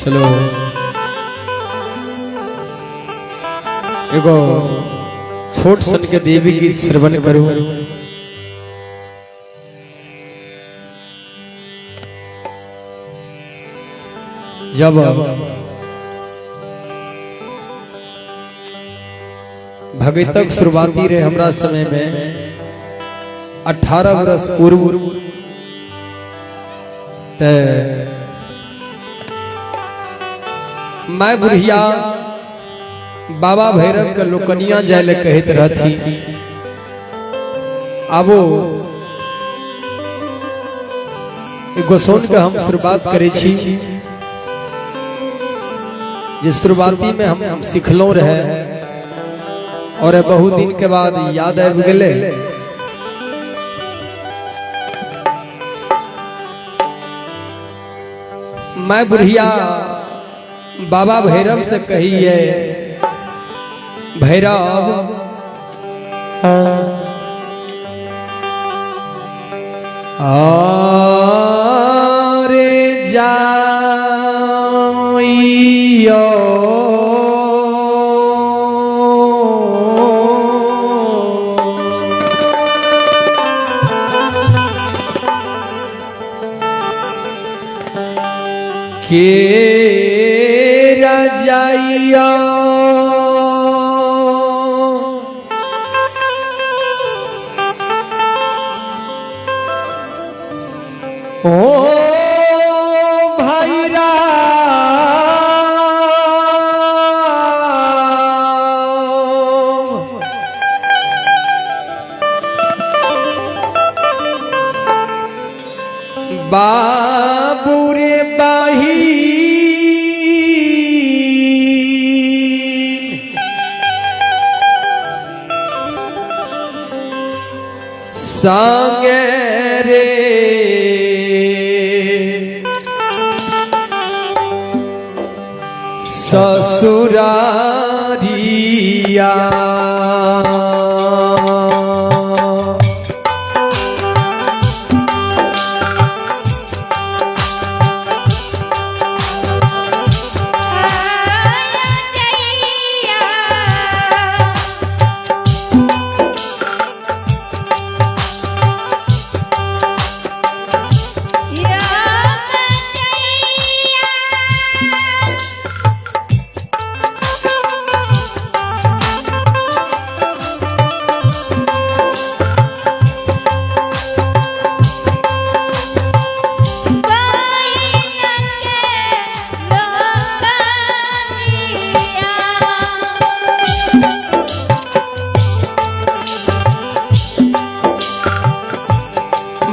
चलो एगो छोट सन के देवी गीत श्रवण करू। जब भगतक शुरुआती रहे हमरा समय में 18 वर्ष पूर्व, ते मैं बुढ़िया बाबा भैरव के लोकनिया जाय ले कहत रहती। आबो गोसौन के हम शुरुआत करे छी, जे शुरुआती में हम सिखलों रहे और बहुत दिन के बाद याद आबि गेलै। मैं बुढ़िया बाबा भैरव से कही है, भैरव आरे जाइयो के रजाइया ओ भाई राम, बाबू रे बाही संगे रे ससुरारिया।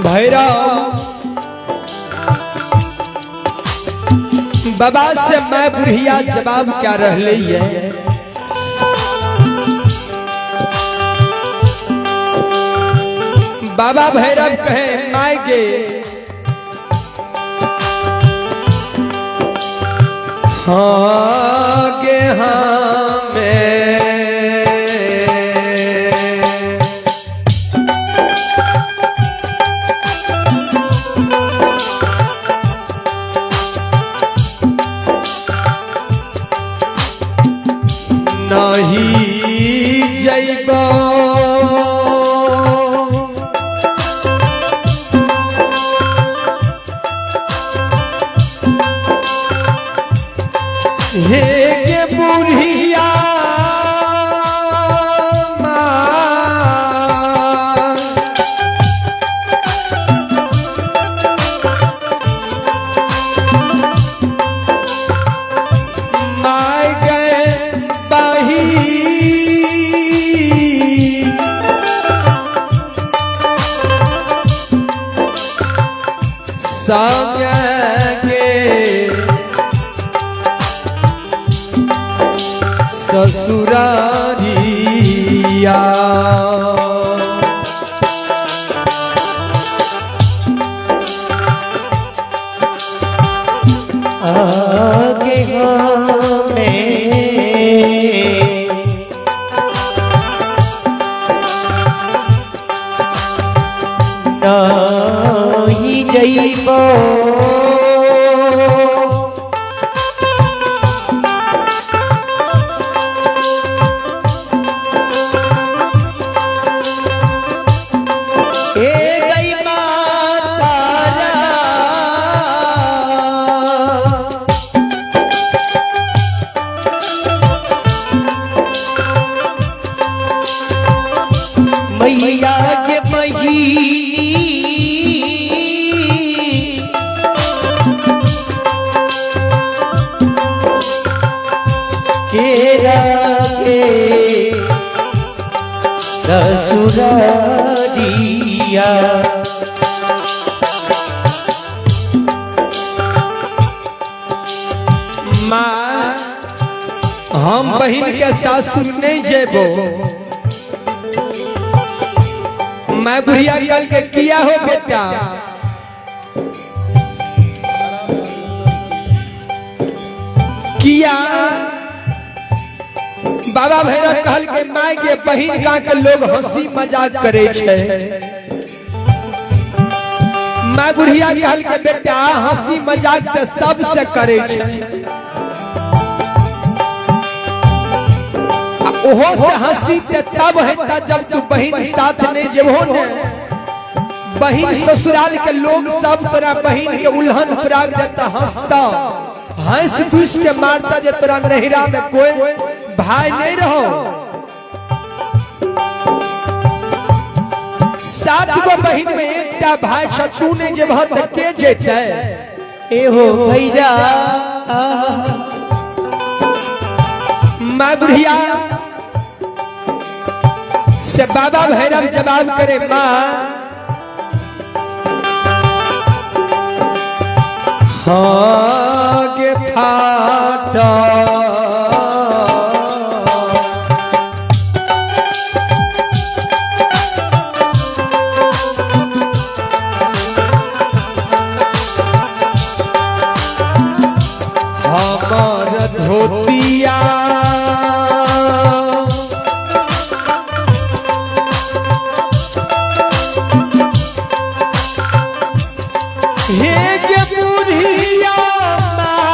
भैरव बाबा से मैं बुढ़िया जवाब क्या रह ली है, बाबा भैरव कहे my गे हाँ गे हाँ मैं नहीं जइबो हे के बुढ़िया माँ, my गए बाही संग के ससुरारिया। आगे हमें नाही जइबो। ससुरारिया। माँ, हम बहिन के सासुर नहीं जेबो। मैं बुढ़िया कल के किया हो बेटा? किया बाबा भैरव कहल के माय के बहिन का के लोग हंसी मजाक करे छै। मैं बुढ़िया कहल के बेटा हंसी मजाक ते सबसे करे छै, आ ओहो से हंसी ते तब हेता जब तू बहिन साथ नहीं जेबहो ने। बहिन ससुराल के लोग सब तोरा बहिन के उल्हन प्राग देता, हंसता हंस घुस के मारता जे तोरा नहिरा में कोई भाई नहीं रहो। 7 गो बहिन में एकटा भाई छ, तू नहीं जेबह त के जेतै? ए हो भैया। मैं बुढ़िया से बाबा भैरव जवाब करे, माँ हाँ गे फाटा हमर धोतिया, हे गे बुढ़िया माँ,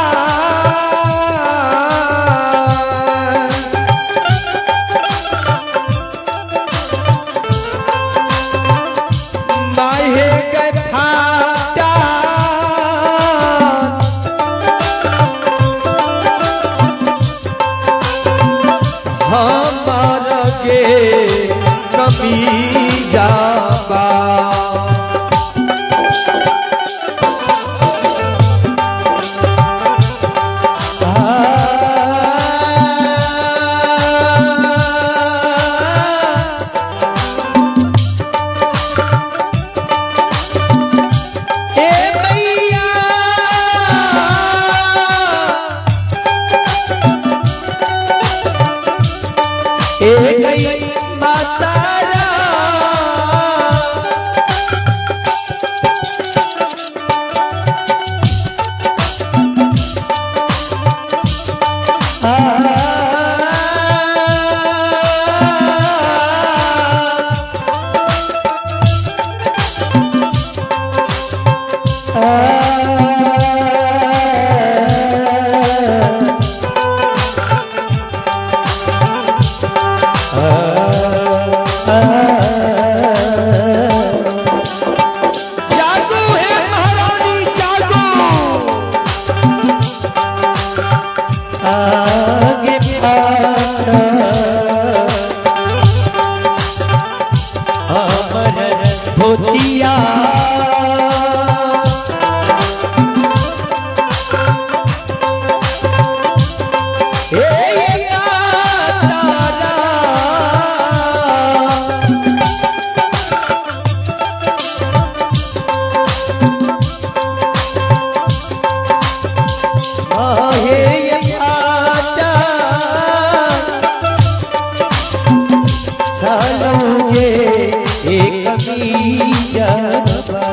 माहे गे फाटा हमार गे कमीजाबा। ए मैया, ए गई माता जागो हे महारानी जागो। आगे फाटा हमर धोतिया, हे तारा, आहे फाटा चलोगे एक कमीजबा।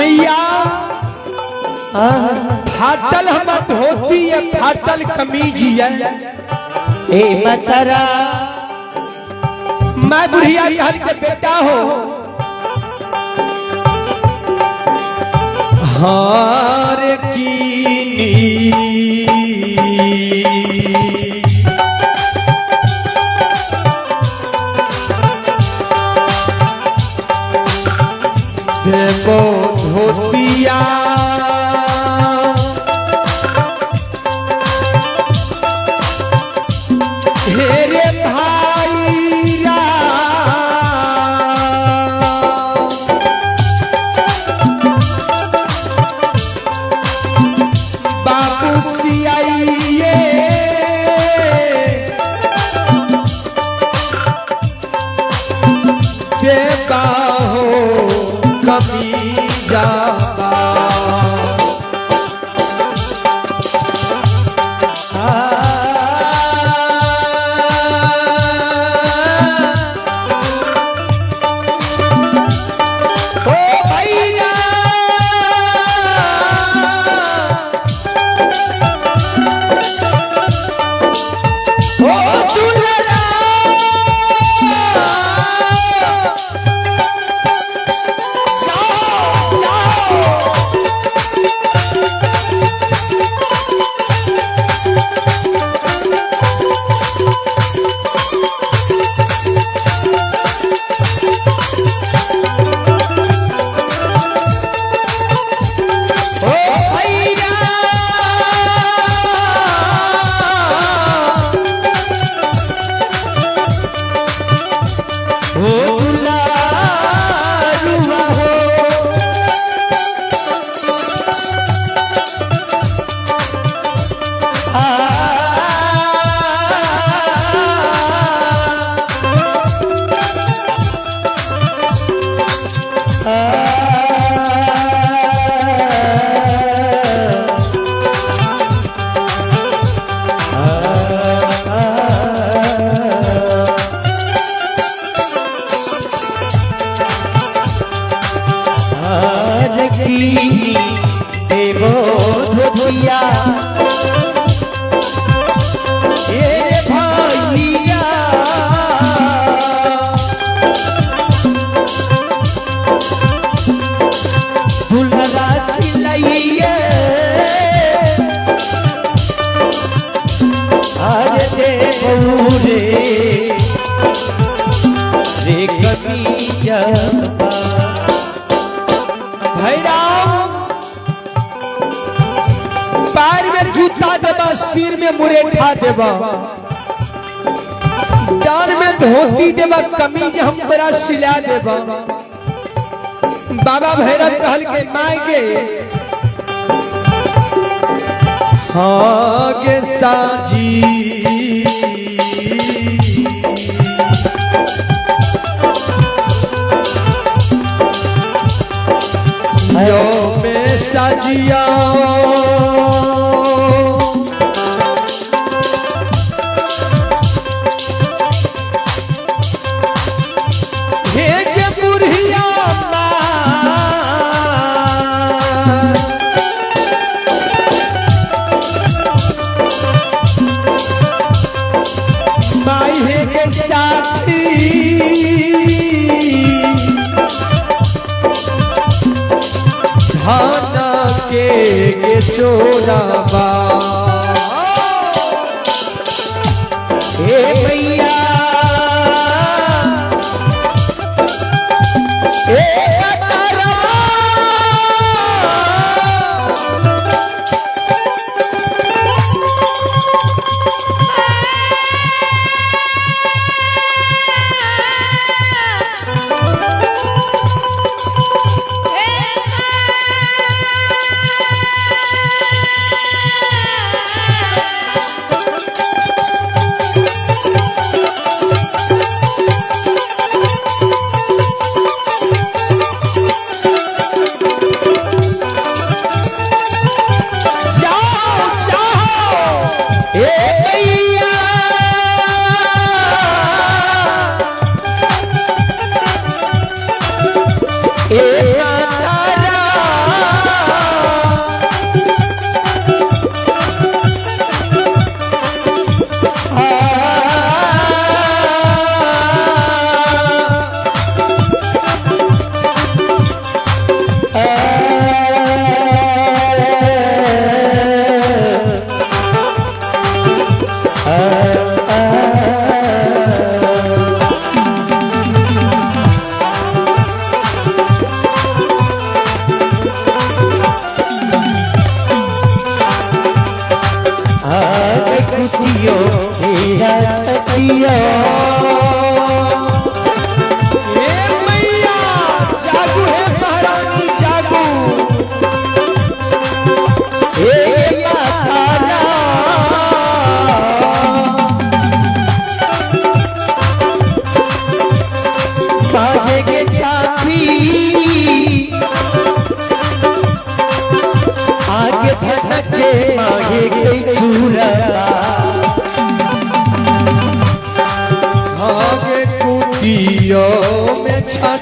मैया फाटल हमर धोती है, फाटल कमीज है। ए मतरा मैं बुढ़िया कहल के बेटा हो हार कीनी देवो धोतिया हेरे भाई राम। बाबू सियाइए देवा हो कमी जावा। ओ भैया ओ दुल्हना जाओ, जाओ। ओ भैया हो दुलारुआ हो आ की देवो धोतिया हे भैया दुल्हरा सिलैया अरे देवो रे रे कमिया भैराम पैर में जूता देबा, सिर में मुरेठा देबा, डार में धोती देबा, कमीज हम तोरा सिला देबा। बाबा भैरव कहल के माय गे हाँ गे साजी यो में साजिया हे के बुढ़िया माँ, माई हे के साथी धान के चोराबा। हे भैया हे तारा ओ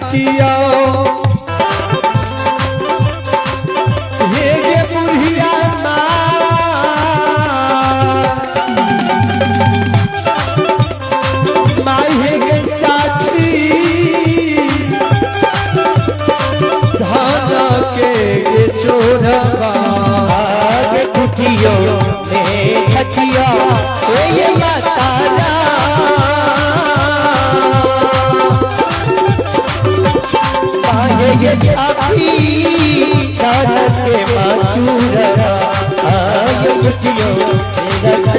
छकिया हे गे बुढ़िया माँ, माई हे गे साथी धान के गे चोरबा। आगे कुटियो में छठिया ए ये माता आहे ये छाती दान के माचूरा आये कुटियो मेरा।